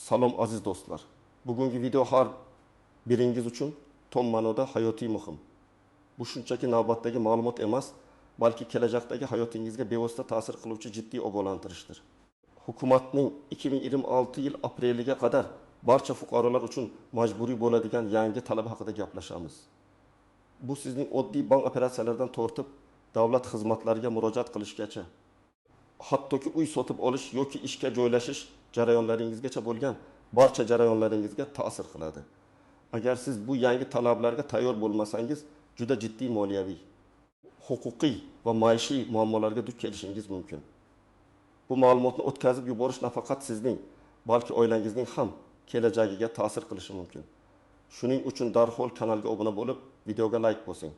Salom aziz do'stlar. Bugungi video har biringiz uchun tom ma'noda hayotiy muhim. Bu shunchaki navbatdagi ma'lumot emas, balki kelajakdagi hayotingizga bevosita ta'sir qiluvchi jiddiy ogohlantirishdir. Hukumatning 2026 yil apreliga qadar barcha fuqarolar uchun majburiy bo'ladigan yangi talabi haqida gaplashamiz. Bu sizning oddiy bank operatsiyalaridan tortib davlat xizmatlariga murojaat qilishgacha, hattoki uy sotib olish yoki ishga joylashish jarayonlaringizgacha bo'lgan barcha jarayonlaringizga ta'sir qiladi. Agar siz bu yangi talablarga tayyor bo'lmasangiz, juda jiddiy moliyaviy, huquqiy va maishiy muammolarga duch kelishingiz mumkin. Bu ma'lumotni o'tkazib yuborish nafaqat sizning, balki oilangizning ham kelajagiga ta'sir qilishi mumkin. Shuning uchun darhol kanalga obuna bo'lib, videoga like bosing.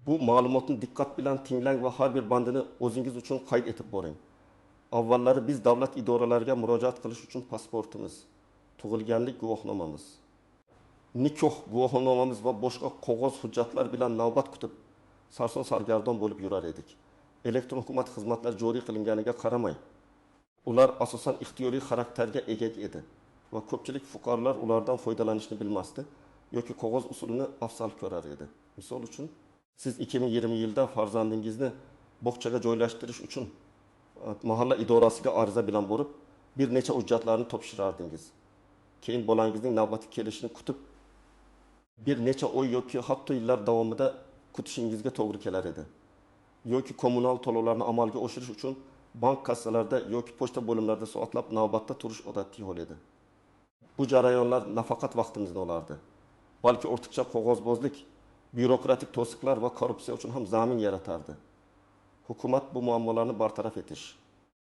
Bu ma'lumotni diqqat bilan tinglang va har bir bandini o'zingiz uchun qayd etib boring. Avvallari biz davlat idoralariga murojaat qilish uchun pasportimiz, tug'ilganlik guvohnomamiz, nikoh guvohnomamiz va boshqa qog'oz hujjatlar bilan navbat kutib, sarson sargardon bo'lib yurar edik. Elektron hukumat xizmatlari joriy qilinganiga qaramay, ular asosan ixtiyoriy xarakterga ega edi va ko'pchilik fuqarolar ulardan foydalanishni bilmasdi yoki qog'oz usulini afzal ko'rar edi. Misol uchun, siz 2020 yilda farzandingizni bog'chaga joylashtirish uchun mahalla idorasiga ariza bilan borib, bir necha hujjatlarni topshirardingiz. Keyin bolangizning navbati kelishini kutib, bir necha oy yoki hatto yillar davomida kutishingizga to'g'ri kelar edi. Yoki kommunal to'lovlarni amalga oshirish uchun bank kassalarida yoki pochta bo'limlarida soatlab navbatda turish odatiy hol edi. Bu jarayonlar nafaqat vaqtimizni olardi, balki ortiqcha qog'ozbozlik, byurokratik to'siqlar va korrupsiya uchun ham zamin yaratardi. Hukumat bu muammolarni bartaraf etish,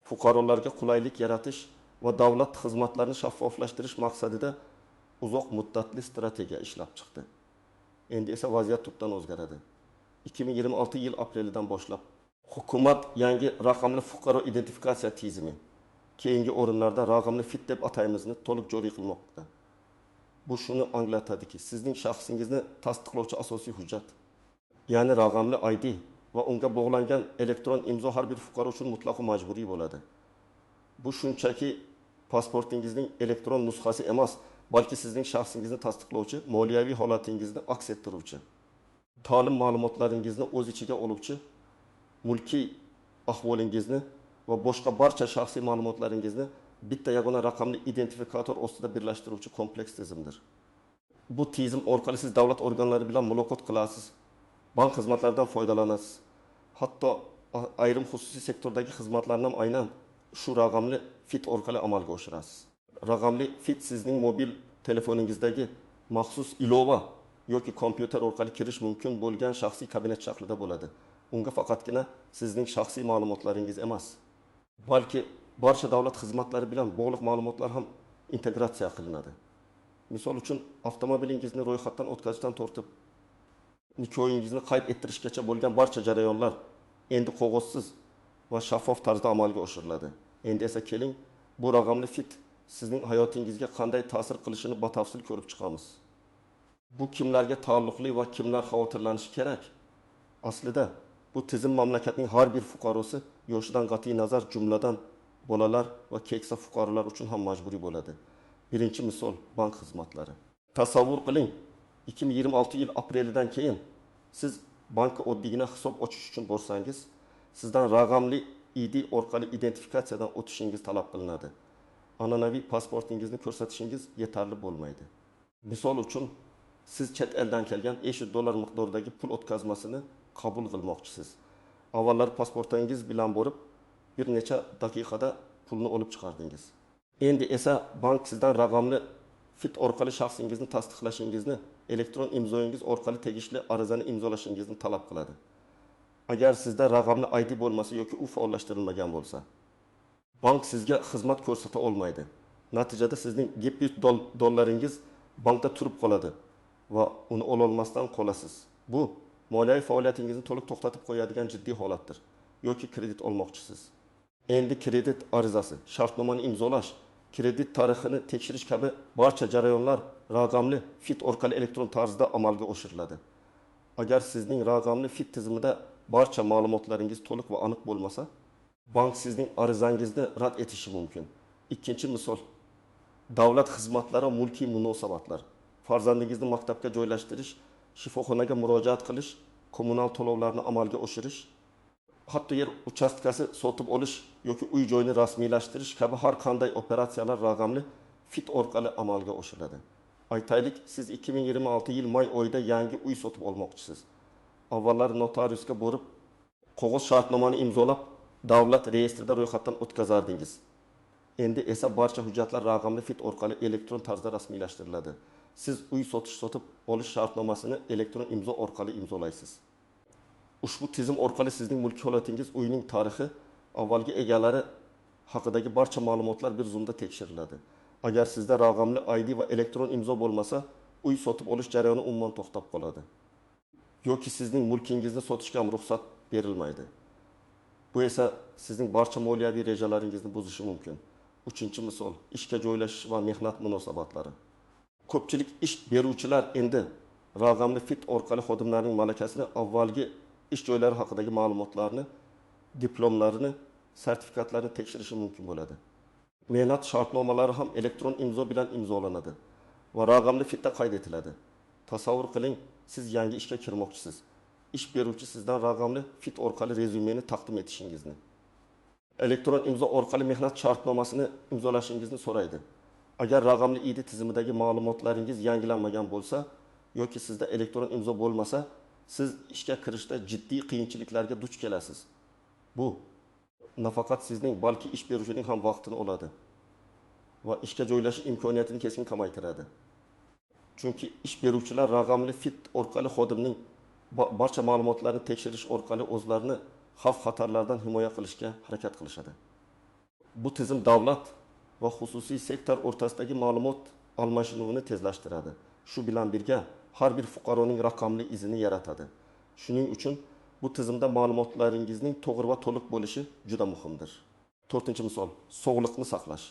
fuqarolarga qulaylik yaratish va davlat xizmatlarini shaffoflashtirish maqsadida uzoq muddatli strategiya ishlab chiqdi. Endi esa vaziyat tubdan o'zgaradi. 2026 yil aprelidan boshlab hukumat yangi raqamli fuqaro identifikatsiya tizimi, keyingi o'rinlarda raqamli FIT deb ataymizni to'liq joriy qilmoqda. Bu shuni anglatadiki, sizning shaxsingizni tasdiqlovchi asosiy hujjat, ya'ni raqamli ID va unga bog'langan elektron imzo har bir fuqaro uchun mutlaqo majburiy bo'ladi. Bu shunchaki pasportingizning elektron nusxasi emas, balki sizning shaxsingizni tasdiqlovchi, moliyaviy holatingizni aks ettiruvchi, ta'lim ma'lumotlaringizni o'z ichiga oluvchi, mulkiy ahvolingizni va boshqa barcha shaxsiy ma'lumotlaringizni bitta yagona raqamli identifikator ostida birlashtiruvchi kompleks tizimdir. Bu tizim orqali siz davlat organlari bilan muloqot qilasiz, bank xizmatlaridan foydalanasiz. Hatto ayrim xususiy sektordagi xizmatlarni ham aynan shu raqamli FIT orqali amalga oshirasiz. Raqamli FIT sizning mobil telefoningizdagi maxsus ilova yoki kompyuter orqali kirish mumkin bo'lgan shaxsiy kabinet shaklida bo'ladi. Unga faqatgina sizning shaxsiy ma'lumotlaringiz emas, balki barcha davlat xizmatlari bilan bog'liq ma'lumotlar ham integratsiya qilinadi. Misol uchun, avtomobilingizni ro'yxatdan o'tkazishdan tortib nikohingizni qayd ettirishgacha bo'lgan barcha jarayonlar endi qog'ozsiz va shaffof tarzda amalga oshiriladi. Endi esa keling, bu raqamli FIT sizning hayotingizga qanday ta'sir qilishini batafsil ko'rib chiqamiz. Bu kimlarga taalluqli va kimlar xavotirlanishi kerak? Aslida bu tizim mamlakatning har bir fuqarosi yoshidan qat'iy nazar, jumladan bolalar va keksa fuqarolar uchun ham majburiy bo'ladi. Birinchi misol bank xizmatlari. Tasavvur qiling, 2026 yil aprelidan keyin siz bankka oddiygina hisob ochish uchun borsangiz, sizdan raqamli ID orqali identifikatsiyadan o'tishingiz talab qilinadi. An'anaviy pasportingizni ko'rsatishingiz yetarli bo'lmaydi. Misol uchun, siz chet eldan kelgan $500 miqdoridagi pul o'tkazmasini qabul qilmoqchisiz. Avvallar pasportingiz bilan borib, bir necha daqiqada pulni olib chiqardingiz. Endi esa bank sizdan raqamli FIT orqali shaxsingizni tasdiqlashingizni, elektron imzoyingiz orqali tegishli arizani imzolashingizni talab qiladi. Agar sizda raqamli ID bo'lmasa yoki u faollashtirilmagan bo'lsa, bank sizga xizmat ko'rsata olmaydi. Natijada sizning $700 bankda turib qoladi va uni ololmasdan qolasiz. Bu moliyaviy faoliyatingizni to'liq to'xtatib qo'yadigan jiddiy holatdir. Yoki kredit olmoqchisiz. Endi kredit arizasi, shartnomani imzolash, kredit tarixini tekshirish kabi barcha jarayonlar raqamli FIT orqali elektron tarzda amalga oshiriladi. Agar sizning raqamli FIT tizimida barcha ma'lumotlaringiz to'liq va aniq bo'lmasa, bank sizning arizangizni rad etishi mumkin. Ikkinchi misol, Davlat xizmatlari va mulkiy munosabatlar. Farzandingizni maktabga joylashtirish, shifoxonaga murojaat qilish, kommunal to'lovlarni amalga oshirish, hatto yer uchastkasi sotib olish yoki uy-joyni rasmiylashtirish kabi har qanday operatsiyalar raqamli FIT orqali amalga oshiriladi. Aytaylik, siz 2026-yil may oyida yangi uy sotib olmoqchisiz. Avvallari notariusga borib, qog'oz shartnomani imzolab, davlat reyestrida ro'yxatdan o'tkazardingiz. Endi esa barcha hujjatlar raqamli FIT orqali elektron tarzda rasmiylashtiriladi. Siz uy sotish sotib olish shartnomasini elektron imzo orqali imzolaysiz. Ushbu tizim orqali sizning mulkiy holatingiz, uyning tarixi, avvalgi egalari haqidagi barcha ma'lumotlar bir zumda tekshiriladi. Agar sizda raqamli ID va elektron imzo bo'lmasa, uy sotib olish jarayoni umuman to'xtab qoladi. Yoki sizning mulkingizni sotishga ham ruxsat berilmaydi. Bu esa sizning barcha moliyaviy rejalaringizni buzishi mumkin. Uchinchi misol, ishga joylashish va mehnat munosabatlari. Ko'pchilik ish beruvchilar endi raqamli FIT orqali xodimlarning malakasini, avvalgi ish joylari haqidagi ma'lumotlarni, diplomlarini, sertifikatlarni tekshirishi mumkin bo'ladi. Mehnat shartnomalari ham elektron imzo bilan imzolanadi va raqamli FITda qayd etiladi. Tasavvur qiling, siz yangi ishga kirmoqchisiz. Ish beruvchi sizdan raqamli FIT orqali rezyumeni taqdim etishingizni, elektron imzo orqali mehnat shartnomasini imzolashingizni so'raydi. Agar raqamli ID tizimidagi ma'lumotlaringiz yangilanmagan bo'lsa yoki sizda elektron imzo bo'lmasa, siz ishga kirishda jiddiy qiyinchiliklarga duch kelasiz. Bu nafaqat sizning, balki ish beruvchining ham vaqtini oladi va ishga joylashish imkoniyatini keskin kamaytiradi. Chunki ish beruvchilar raqamli FIT orqali xodimning barcha ma'lumotlarni tekshirish orqali o'zlarini xavf-xatarlardan himoya qilishga harakat qilishadi. Bu tizim davlat va xususiy sektor o'rtasidagi ma'lumot almashinuvini tezlashtiradi. Shu bilan birga har bir fuqaroning raqamli izini yaratadi. Shuning uchun bu tizimda ma'lumotlaringizning to'g'ri va to'liq bo'lishi juda muhimdir. To'rtinchi misol, sog'liqni saqlash.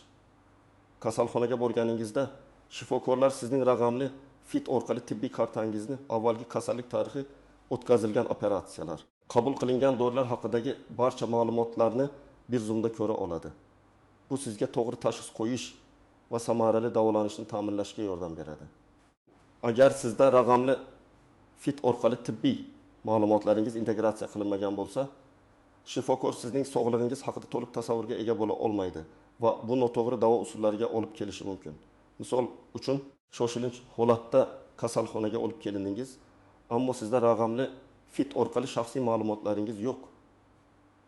Kasalxonaga borganingizda shifokorlar sizning raqamli FIT orqali tibbiy kartangizni, avvalgi kasallik tarixi, o'tkazilgan operatsiyalar, qabul qilingan dorilar haqidagi barcha ma'lumotlarni bir zumda ko'ra oladi. Bu sizga to'g'ri tashxis qo'yish va samarali davolanishni ta'minlashga yordam beradi. Agar sizda raqamli FIT orqali tibbiy ma'lumotlaringiz integratsiya qilinmagan bo'lsa, shifokor sizning sog'lig'ingiz haqida to'liq tasavvurga ega bo'la olmaydi va bu noto'g'ri davo usullariga olib kelishi mumkin. Misol uchun, shoshilinch holatda kasalxonaga olib kelindingiz, ammo sizda raqamli FIT orqali shaxsiy ma'lumotlaringiz yo'q.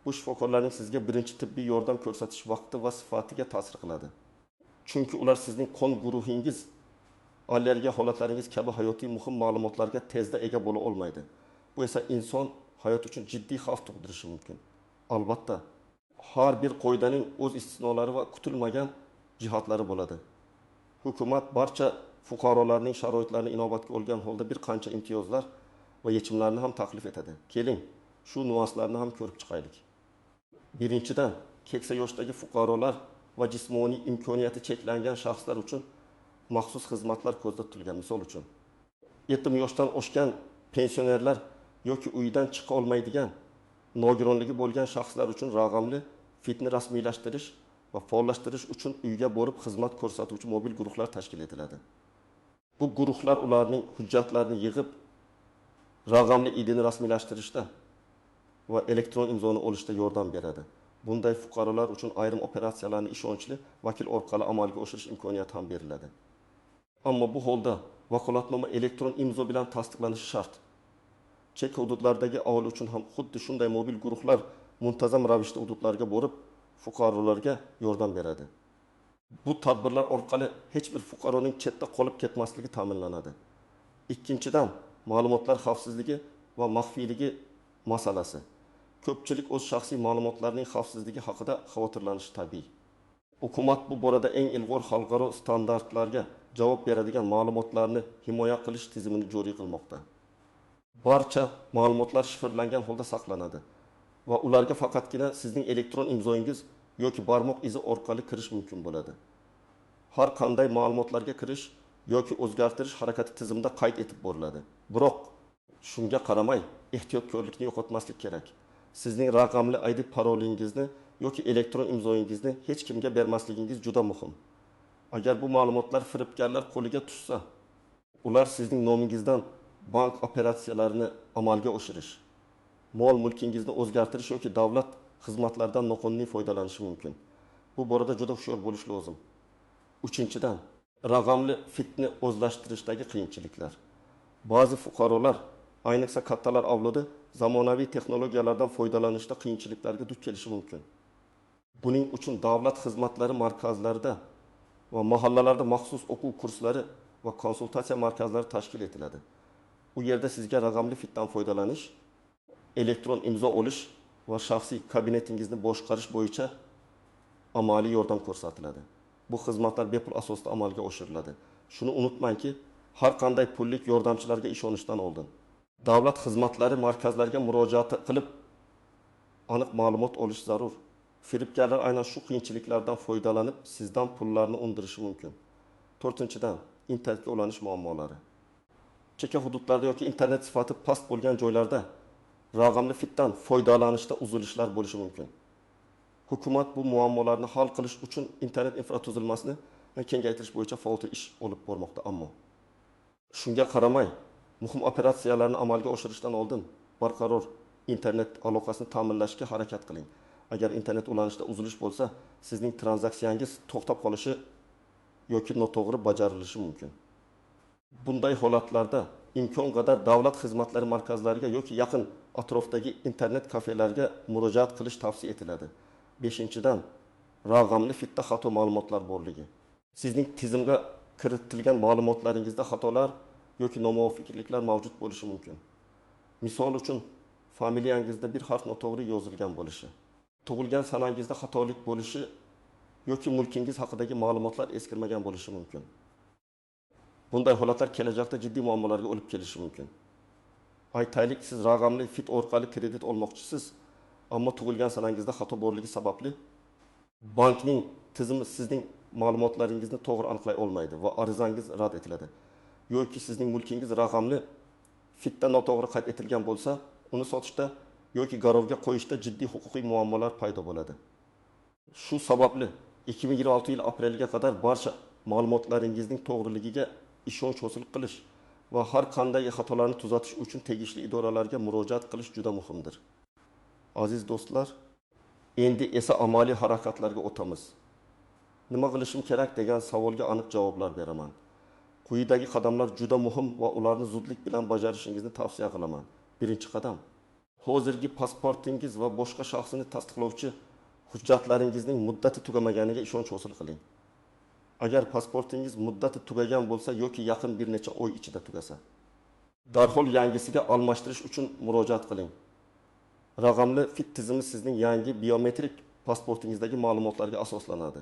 Bu shifokorlarning sizga birinchi tibbiy yordam ko'rsatish vaqti va sifatiga ta'sir qiladi. Chunki ular sizning qon guruhingiz, allergiya holatlaringiz kabi hayotiy muhim ma'lumotlarga tezda ega bo'la olmaydi. Bu esa inson hayoti uchun jiddiy xavf tug'dirishi mumkin. Albatta, har bir qoidaning o'z istisnolari va kutilmagan jihatlari bo'ladi. Hukumat barcha fuqarolarning sharoitlarini inobatga olgan holda bir qancha imtiyozlar va yechimlarni ham taklif etadi. Keling, shu nuanslarni ham ko'rib chiqaylik. Birinchidan, keksa yoshdagi fuqarolar va jismoniy imkoniyati cheklangan shaxslar uchun maxsus xizmatlar ko'zda tutilgan. Misol uchun, 70 yoshdan oshgan pensionerlar yoki uydan chiqa olmaydigan, nogironligi bo'lgan shaxslar uchun raqamli FITni rasmiylashtirish va faollashtirish uchun uyga borib xizmat ko'rsatuvchi mobil guruhlar tashkil etiladi. Bu guruhlar ularning hujjatlarini yig'ib, raqamli IDni rasmiylashtirishda va elektron imzoni olishda yordam beradi. Bunday fuqarolar uchun ayrim operatsiyalarni ishonchli vakil orqali amalga oshirish imkoniyati ham beriladi. Ammo bu holda vakolatnoma elektron imzo bilan tasdiqlanishi shart. Chekka hududlardagi aholi uchun ham xuddi shunday mobil guruhlar muntazam ravishda hududlarga borib, fuqarolarga yordam beradi. Bu tadbirlar orqali hech bir fuqaroning chetda qolib ketmasligi ta'minlanadi. Ikkinchidan, ma'lumotlar xavfsizligi va maxfiyligi masalasi. Ko'pchilik o'z shaxsiy ma'lumotlarining xavfsizligi haqida xavotirlanishi tabiiy. Hukumat bu borada eng ilg'or xalqaro standartlarga javob beradigan ma'lumotlarni himoya qilish tizimini joriy qilmoqda. Barcha ma'lumotlar shifrlangan holda saqlanadi va ularga faqatgina sizning elektron imzoyingiz yoki barmoq izi orqali kirish mumkin bo'ladi. Har qanday ma'lumotlarga kirish yoki o'zgartirish harakati tizimda qayd etib boriladi. Biroq shunga qaramay ehtiyotkorlikni yo'qotmaslik kerak. Sizning raqamli ID parolingizni yoki elektron imzoyingizni hech kimga bermasligingiz juda muhim. Agar bu ma'lumotlar firibgarlar qo'liga tushsa, ular sizning nomingizdan bank operatsiyalarini amalga oshirish, mol-mulkingizni o'zgartirish yoki davlat xizmatlaridan noqonuniy foydalanishi mumkin. Bu borada juda hushyor bo'lish lozim. Uchinchidan, raqamli fitni o'zlashtirishdagi qiyinchiliklar. Ba'zi fuqarolar, ayniqsa kattalar avlodi, zamonaviy texnologiyalardan foydalanishda qiyinchiliklarga duch kelishi mumkin. Buning uchun davlat xizmatlari markazlarida va mahallalarda maxsus o'quv kurslari va konsultatsiya markazlari tashkil etiladi. U yerda sizga raqamli fitdan foydalanish, elektron imzo olish va shaxsiy kabinetingizni boshqarish bo'yicha amaliy yordam ko'rsatiladi. Bu xizmatlar bepul asosda amalga oshiriladi. Shuni unutmangki, har qanday pullik yordamchilarga ishonishdan oldin davlat xizmatlari markazlariga murojaat qilib aniq ma'lumot olish zarur. Firibgarlar aynan shu qiyinchiliklardan foydalanib sizdan pullarni undirishi mumkin. To'rtinchidan, internetga ulanish muammolari. Chekka hududlarda yoki internet sifati past bo'lgan joylarda raqamli fitdan foydalanishda uzilishlar bo'lishi mumkin. Hukumat bu muammolarni hal qilish uchun internet infratuzilmasini kengaytirish bo'yicha faol ish olib bormoqda, ammo shunga qaramay muhim operatsiyalarni amalga oshirishdan oldin barqaror internet aloqasini ta'minlashga harakat qiling. Agar internet ulanishda uzilish bo'lsa, sizning tranzaksiyangiz to'xtab qolishi yoki noto'g'ri bajarilishi mumkin. Bunday holatlarda imkon qadar davlat xizmatlari markazlariga yoki yaqin atrofdagi internet kafelarga murojaat qilish tavsiya etiladi. Beshinchidan, raqamli fitda xato ma'lumotlar borligi. Sizning tizimga kiritilgan ma'lumotlaringizda xatolar yoki nomuvofiqliklar mavjud bo'lishi mumkin. Misol uchun, familiyangizda bir harf noto'g'ri yozilgan bo'lishi, tug'ilgan sanangizda xatolik bo'lishi yoki mulkingiz haqidagi ma'lumotlar eskirmagan bo'lishi mumkin. Bunday holatlar kelajakda jiddiy muammolarga olib kelishi mumkin. Aytaylik, siz raqamli fit orqali kredit olmoqchisiz, ammo tug'ilgan sanangizda xato borligi sababli bankning tizimi sizning ma'lumotlaringizni to'g'ri aniqlay olmaydi va arizangiz rad etiladi. Yoki sizning mulkingiz raqamli fitda noto'g'ri qayd etilgan bo'lsa, uni sotishda yoki garovga qo'yishda jiddiy huquqiy muammolar paydo bo'ladi. Shu sababli 2026 yil aprelga qadar barcha ma'lumotlaringizning to'g'riligiga ishonch hosil qilish va har qanday xatolarni tuzatish uchun tegishli idoralarga murojaat qilish juda muhimdir. Aziz do'stlar, endi esa amaliy harakatlarga o'tamiz. Nima qilishim kerak degan savolga aniq javoblar beraman. Quyidagi qadamlar juda muhim va ularni zudlik bilan bajarishingizni tavsiya qilaman. Birinchi qadam. Hozirgi pasportingiz va boshqa shaxsini tasdiqlovchi hujjatlaringizning muddati tugamaganiga ishonch hosil qiling. Agar pasportingiz muddati tugagan bo'lsa yoki yaqin bir necha oy ichida tugasa, darhol yangisiga almashtirish uchun murojaat qiling. Raqamli fit tizimi sizning yangi biometrik pasportingizdagi ma'lumotlarga asoslanadi.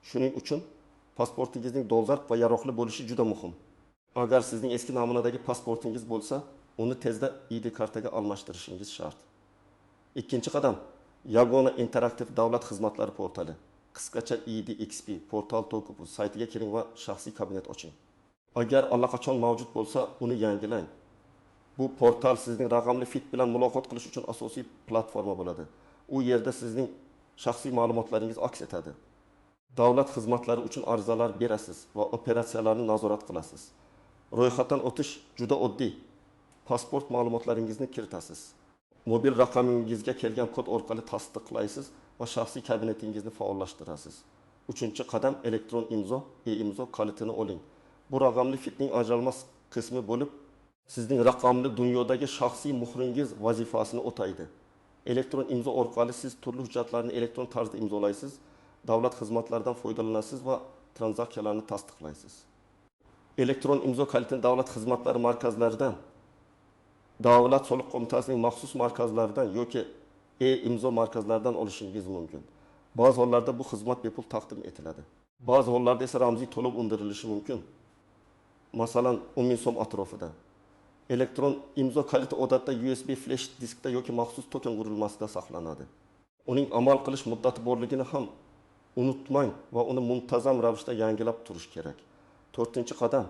Shuning uchun pasportingizning dolzarb va yaroqli bo'lishi juda muhim. Agar sizning eski namunadagi pasportingiz bo'lsa, uni tezda ID kartaga almashtirishingiz shart. Ikkinchi qadam. Yagona interaktiv davlat xizmatlari portali, qisqacha IDXP portal.uz saytiga kiring va shaxsiy kabinet oching. Agar allaqachon mavjud bo'lsa, uni yangilang. Bu portal sizning raqamli fit bilan muloqot qilish uchun asosiy platforma bo'ladi. U yerda sizning shaxsiy ma'lumotlaringiz aks etadi. Davlat xizmatlari uchun arizalar berasiz va operatsiyalarni nazorat qilasiz. Ro'yxatdan o'tish juda oddiy. Pasport ma'lumotlaringizni kiritasiz. Mobil raqamingizga kelgan kod orqali tasdiqlaysiz va shaxsiy kabinetingizni faollashtirasiz. Uchinchi qadam elektron imzo, e-imzo kalitini oling. Bu raqamli fitning ajralmas qismi bo'lib, sizning raqamli dunyodagi shaxsiy muhringiz vazifasini o'taydi. Elektron imzo orqali siz turli hujjatlarni elektron tarzda imzolaysiz, davlat xizmatlaridan foydalanasiz va tranzaksiyalarni tasdiqlaysiz. Elektron imzo kalitini davlat xizmatlari markazlaridan, Davlat soliq qo'mitasining maxsus markazlaridan yoki e-imzo markazlaridan olishingiz mumkin. Ba'zi hollarda bu xizmat bepul taqdim etiladi. Ba'zi hollarda esa ramziy to'lov undirilishi mumkin. Masalan, 10 000 so'm atrofida. Elektron imzo kaliti odatda USB flash diskda yoki maxsus token qurilmasida saqlanadi. Uning amal qilish muddati borligini ham unutmang va uni muntazam ravishda yangilab turish kerak. To'rtinchi qadam.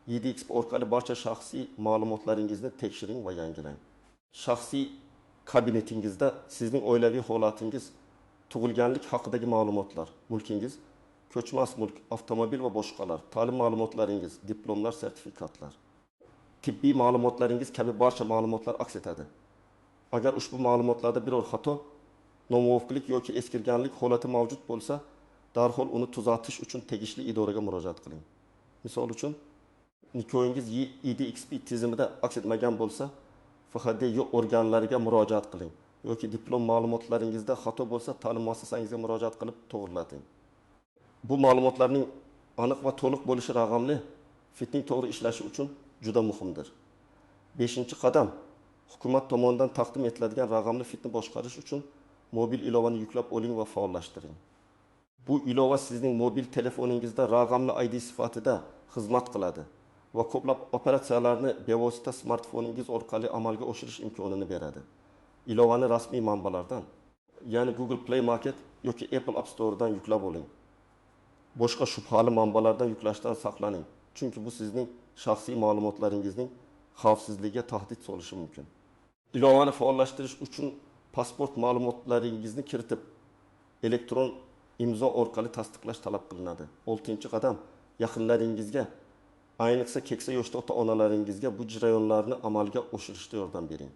IDXP orqali barcha shaxsiy ma'lumotlaringizni tekshiring va yangilang. Shaxsiy kabinetingizda sizning oilaviy holatingiz, tug'ilganlik haqidagi ma'lumotlar, mulkingiz ko'chmas mulk, avtomobil va boshqalar, ta'lim ma'lumotlaringiz, diplomlar, sertifikatlar, tibbiy ma'lumotlaringiz kabi barcha ma'lumotlar aks etadi. Agar ushbu ma'lumotlarda biror xato, nomuvofiqlik yoki eskirganlik holati mavjud bo'lsa, darhol uni tuzatish uchun tegishli idoraga murojaat qiling. Misol uchun, nikohingiz YIDXP tizimida aks etmagan bo'lsa, FHDY organlariga murojaat qiling yoki diplom ma'lumotlaringizda xato bo'lsa, ta'lim muassasangizga murojaat qilib to'g'rilating. Bu ma'lumotlarning aniq va to'liq bo'lishi raqamli fitning to'g'ri ishlashi uchun juda muhimdir. 5-qadam. Hukumat tomonidan taqdim etiladigan raqamli fitni boshqarish uchun mobil ilovani yuklab oling va faollashtiring. Bu ilova sizning mobil telefoningizda raqamli ID sifatida xizmat qiladi va ko'plab operatsiyalarni bevosita smartfoningiz orqali amalga oshirish imkonini beradi. Ilovani rasmiy manbalardan, ya'ni Google Play Market yoki Apple App Store'dan yuklab oling. Boshqa shubhali manbalardan yuklashdan saqlaning, chunki bu sizning shaxsiy ma'lumotlaringizning xavfsizligiga tahdid solishi mumkin. Ilovani faollashtirish uchun pasport ma'lumotlaringizni kiritib, elektron imzo orqali tasdiqlash talab qilinadi. 6-qadam. Yaqinlaringizga, ayniqsa keksa yoshda ota-onalaringizga bu jarayonlarni amalga oshirishda yordam bering.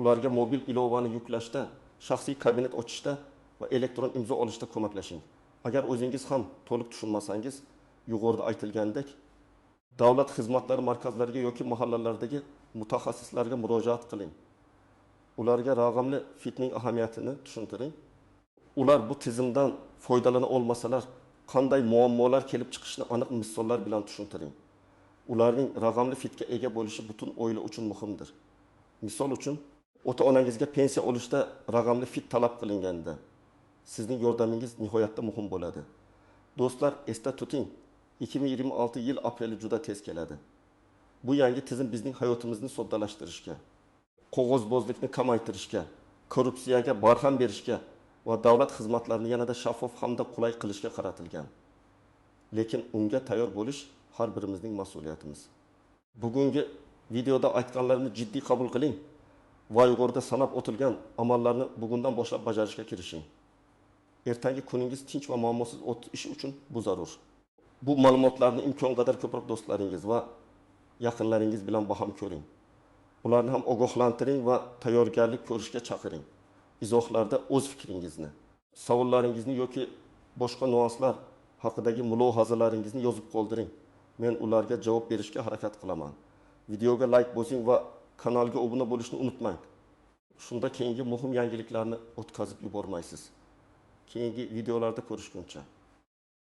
Ularga mobil ilovani yuklashda, shaxsiy kabinet ochishda va elektron imzo olishda ko'maklashing. Agar o'zingiz ham to'liq tushunmasangiz, yuqorida aytilgandek, davlat xizmatlari markazlariga yoki mahallalardagi mutaxassislarga murojaat qiling. Ularga raqamli fitning ahamiyatini tushuntiring. Ular bu tizimdan foydalana olmasalar, qanday muammolar kelib chiqishini aniq misollar bilan tushuntiring. Ularning raqamli fitga ega bo'lishi butun oila uchun muhimdir. Misol uchun, ota-onangizga pensiya olishda raqamli fit talab qilinganda sizning yordamingiz nihoyatda muhim bo'ladi. Do'stlar, esda tuting, 2026 yil apreli juda tez keladi. Bu yangi tizim bizning hayotimizni soddalashtirishga, qog'ozbozlikni kamaytirishga, korrupsiyaga barham berishga va davlat xizmatlarini yanada shaffof hamda qulay qilishga qaratilgan. Lekin unga tayyor bo'lish har birimizning mas'uliyatimiz. Bugungi videoda aytganlarimni jiddiy qabul qiling va yuqorida sanab o'tilgan amallarni bugundan boshlab bajarishga kirishing. Ertangi kuningiz tinch va muammosiz o'tishi uchun bu zarur. Bu ma'lumotlarni imkon qadar ko'proq do'stlaringiz va yaqinlaringiz bilan baham ko'ring. Ularni ham ogohlantiring va tayyorgarlik ko'rishga chaqiring. Izohlarda o'z fikringizni, savollaringizni yoki boshqa nuanslar haqidagi mulohazalaringizni yozib qoldiring. Men ularga javob berishga harakat qilaman. Videoga like bosing va kanalga obuna bo'lishni unutmang. Shunda keyingi muhim yangiliklarni o'tkazib yubormaysiz. Keyingi videolarda ko'rishguncha.